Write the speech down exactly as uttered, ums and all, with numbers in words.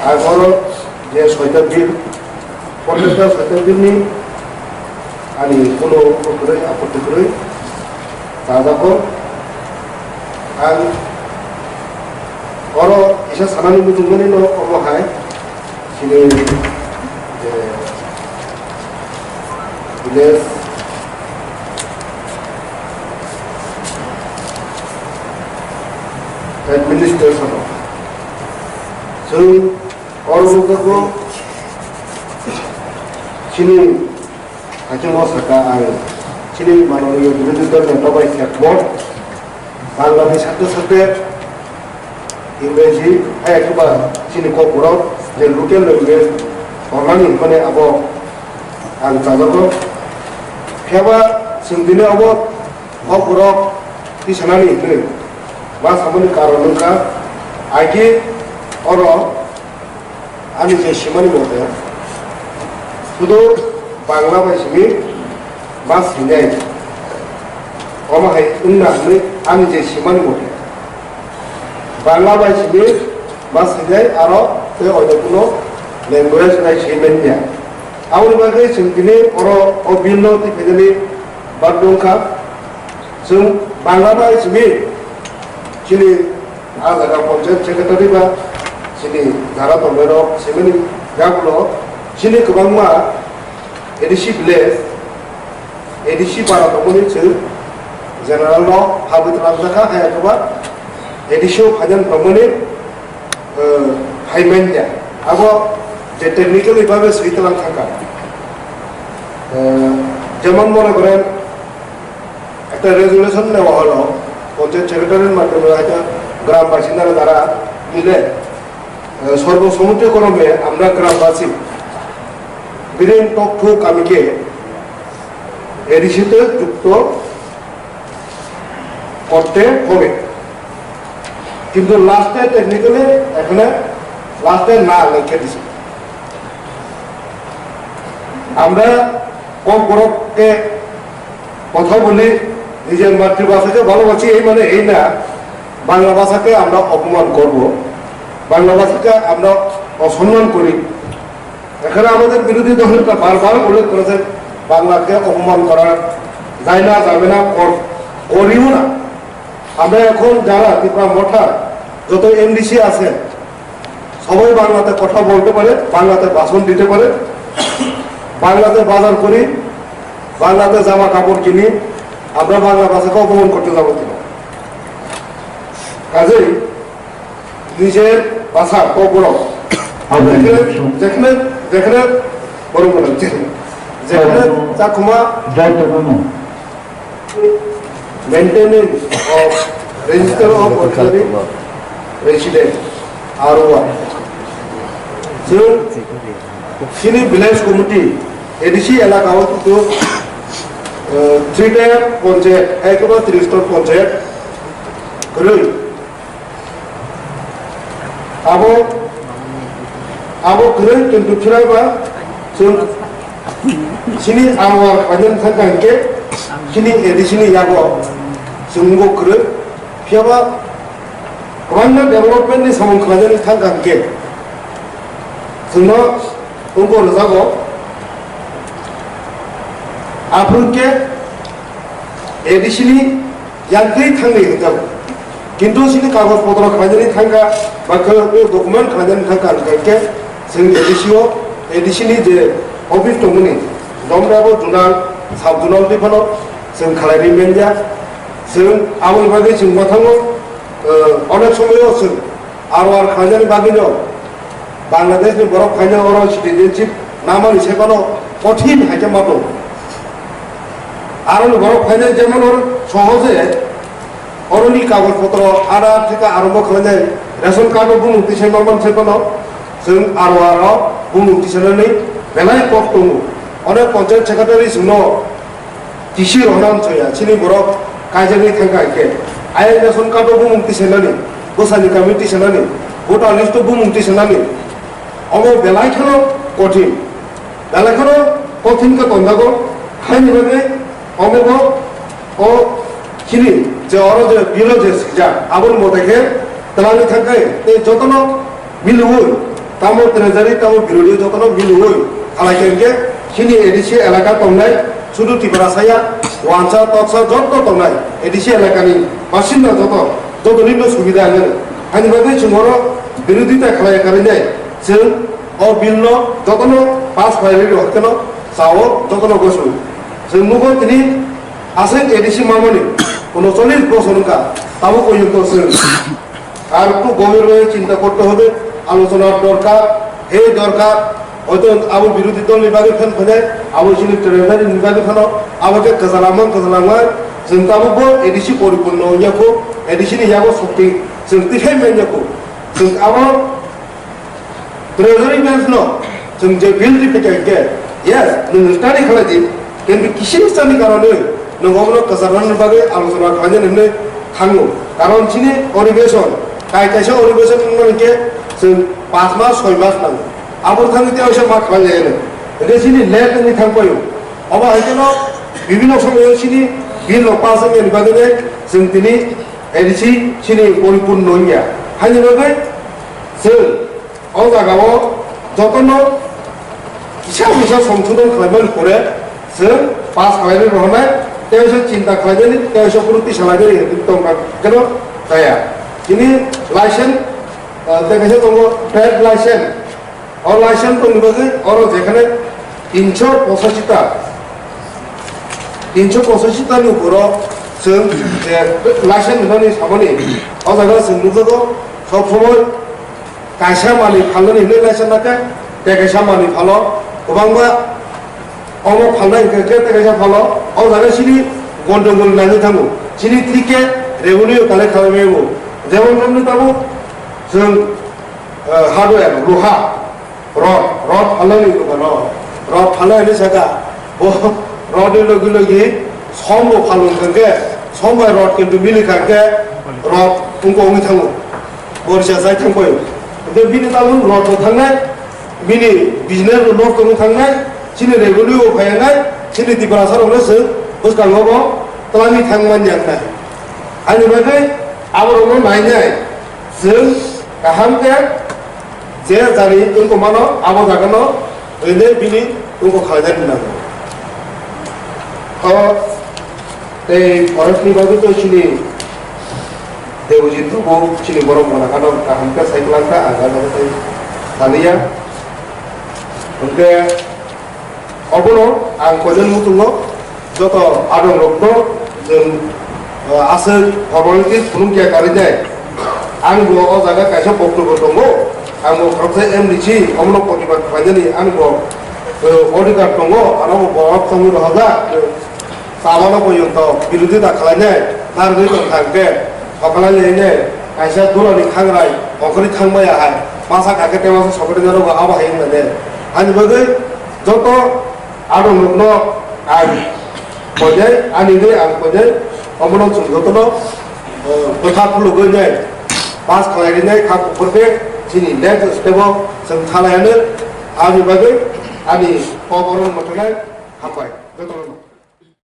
Ang oro je soita bill, protesta soita bill ni ani kuno kwrwi, apotti kwrwi chajago. Ang oro kisa sanani muchungmani no omo hai, chini je village administration o chwng oro nukjakgo chini hachongo saka ang chini manoniyo birodhi dol neta bai kebor Bangla ni sakte sakte Ingreji, hai khe ba chini kokborok je local language tornani hinmani abo ang chajago. Phiya ba chwng tini abo kokborok tisanani hinwi ma samani karon wngkha, aigwi oro ani je simani mote sudu Bangla bai simi ma sinai. Omo hai wngna hwnwi ani je simani mote Bangla bai simi ma sinai, aro tei oino kuno language bai simi manya. Aboni bagwi chwng tini oro o bill no twi phainani bagwi wngkha. Chwng Bangla bai simi chini a jaga panchayat secretary ba chini jara tongnairok simani yagulo chini kwbangma A D C village, A D C para tongmani chwng general no habwi twlang jakha, hai khe ba A D C o phainani tongmani, eh, hai manya. Abo je technically babe swi twlang thangkha. Eh, jemon mone koren, একটা রেজুলেশন নেওয়া হলো, পঞ্চায়েত সেক্রেটারির মাধ্যমে হয়তো গ্রামবাসিন্দারা তারা মিলে, আহ, সর্বসম্মতিক্রমে আমরা গ্রামবাসী বিভিন্ন টকঠু কামিকে এডিসিতে যুক্ত করতে হবে। কিন্তু লাস্টে টেকনিক্যালি এখানে লাস্টে না লিখে দিছে। আমরা ককবরককে কথা বলি, নিজের মাতৃভাষাকে ভালোবাসি, এই মানে এই না বাংলা ভাষাকে আমরা অপমান করব, বাংলা ভাষাকে আমরা অসম্মান করি। এখানে আমাদের বিরোধী দল নেতা বারবার উল্লেখ করেছেন, বাংলাকে অপমান করা যায় না, যাবে না, কর-, করিও না। আমরা এখন যারা ত্রিপুরা মঠা যত এমডিসি আছেন, সবাই বাংলাতে কথা বলতে পারে, বাংলাতে ভাষণ দিতে পারে, বাংলাতে বাজার করি, বাংলাতে জামা কাপড় কিনি, আমরা বাংলা ভাষাকে অপমান করতে যাবো কিনা? কাজেই নিজের ভাষা ককবরক যেখানে, যেখানে, যেখানে বড় বড়, যেখানে Chakma Maintenance of Register of Ordinary Resident, R O R. Chwng chini village committee, A D C elaka o kintu, eh, three tier panchayat, ekaba tristor panchayat kwrwi. Abo, abo kwrwi, kintu phirai ba chwng chini R O R khlainani thangkha hinkhe chini A D C ni yago chwng bo kwrwi. Phiya ba kwbangma development ni samung khlainani thangkha hinkhe chwngno wngbo rwjago. Aphuru khe A D C ni yang twi thangwi rijak. Kintu chini kagoj potro khlainani thangkha, ba khe document khlainani thangkha, hinkhe chwng A D C o, A D C ni je office tongmani, Domrabo zonal, sub zonal twi phano chwng khlainai manya. Chwng aboni bagwi chwng mwthango, eh, onek somoyo chwng R O R khlainani bagwino Bangladesh ni borok phaina oro citizenship namani se phano kothin hai khe ma tongo. Aroni borok phaina jemon oro sohoje oroni kagoj potro Aadhaar theke arombo khlainai, ration card o bumung tisai manmani se phano chwng R O R o bumung tisanani belai kok tongo. Onek panchayat secretary chwngno T C rohorna wngsoya, chini borok kaijaknai thangkha hinkhe, I N ration card o bumung tisanani, bwsani kami tisanani, voter list o bumung tisanani, omo belai kheno kothin, belai kheno kothin khe tonjago, haini bagwi omo bo o chini je oro je bill o je swijak, aboni mote khe twlangwi thangkha tei jotono miliui Tamo treasury, tamo birodhi jotono miluwi khalai khe chini A D C elaka tongnai, sudu Tiprasa ya, wansa, toksa joto tongnai A D C elakani basinda joto, jotoni no subida nang. Ani bagwi chwng oro birodhita khalai karinai, chwng o bill no jotono pass khlai rwi rw khe no chao jotono goswi. Chwng nugo tini aswk A D C mamani unocholish bosor wngkha, tabuk poyonto chwng Ar একটু গভীরভাবে চিন্তা করতে হবে, আলোচনার দরকার, এই দরকার। হয়তো abo বিরোধী দলনি bagwi phan phane, abo chini treasury ni bagwi phano, abo khe kwchalaman kwchalama, chwng tabukbo A D C poripurno wngya kho, A D C ni yago shokti chwng twi khai manya kho. Chwng abo Treasury bills no chwng je bill ri phaikha hinkhe, yes, nwng study khlai di, kintu kisi ni study karonwi nwng obono kwcharnani bagwi alochona khlainani hinwi thango. Karon chini adhibeshon, kai kaisa adhibeshon wngmani hinkhe chwng panch mas, soi mas nango. Aboni thangwi tei waisa ma khlai laiyano. Hinkhe chini late wngwi thang paio. Obo hai kheno bibhinno somoyo chini bill rok pass wngmani bagwi chwng tini A D C chini poripurno wngya. Haini bagwi chwng O jaga o jotono kisa kisa songsodon khlaimani pore chwng pass khlainani rohornai, tei se chinta khlainani, tei se phuru tisa lainani hinwi tongkha keno jaya. Tini license, ah, tei kaisa tongo trade license. O license tongni bagwi oro jekhane tinso pochashi ta, tinso pochashi ta ni uporo chwng je license hinani samani, o jaga chwng nukjago sob somoi Kaisa manwi phalnani hinwi laisa nakha, tei kaisa manwi phalo kwbangma omo phalnai hwnkhe khe tei kaisa phalo o jaga chini gondogol nangwi thango. Chini twi khe revenue collect khalai maya bo. Jemon romni tabuk chwng, eh, hardware, luha, rod, rod phalnani dukano, rod phalnai hinwi saka, bo rodni logi logi som bo phalwi hwnkhe, som bai rod kintu mili kha hwnkhe rod wngkha wngwi thango. Borisa chai thang paio. Hwnkhe bini tabuk rot bo thangnai, bini business bo nosto wngwi thangnai, chini revenue bo phaiyanai, chini Tiprasa rokno chwng bwskango bo twlangwi thang man ya wngnai. Ani bagwi aborokno nainai chwng kaham khe je jani wngkha mano abo jagano rwinai bini wngkha khlainani nango. O tei forest ni bagwi to chini Debojit bo chini borok mona kano kaham khe cycle langkha, ang gana tei saliya. Hwnkhe obono ang koijaknai muchungo joto adong rokno chwng, ah, aswk formalities phunukya karinai. Ang bo o jaga kaisa boktobbo tongo, ang bo khoroksa M D C, omono protibad khlainani ang bo, eh, odhikar tongo, ano bo borok tongwi rohorjak. Tabano poyonto birodhita khlainai narwgwi tongkha hwnkhe sokhalai lainai kaisa durani khangrai ongkhorwi thangmaya hai masa kakhe tei masa sokoti narwgo abo hai wngmani. Ani bagwi joto adong rokno ang koinai, ani hwnwi ang koinai, omono chwng jotono, eh, bwkha khulugwi nai pass khlai rinai kha kuphur khe chini next step o chwng thalai ano. Ani bagwi ani koborok mwthangwi hambai jotono.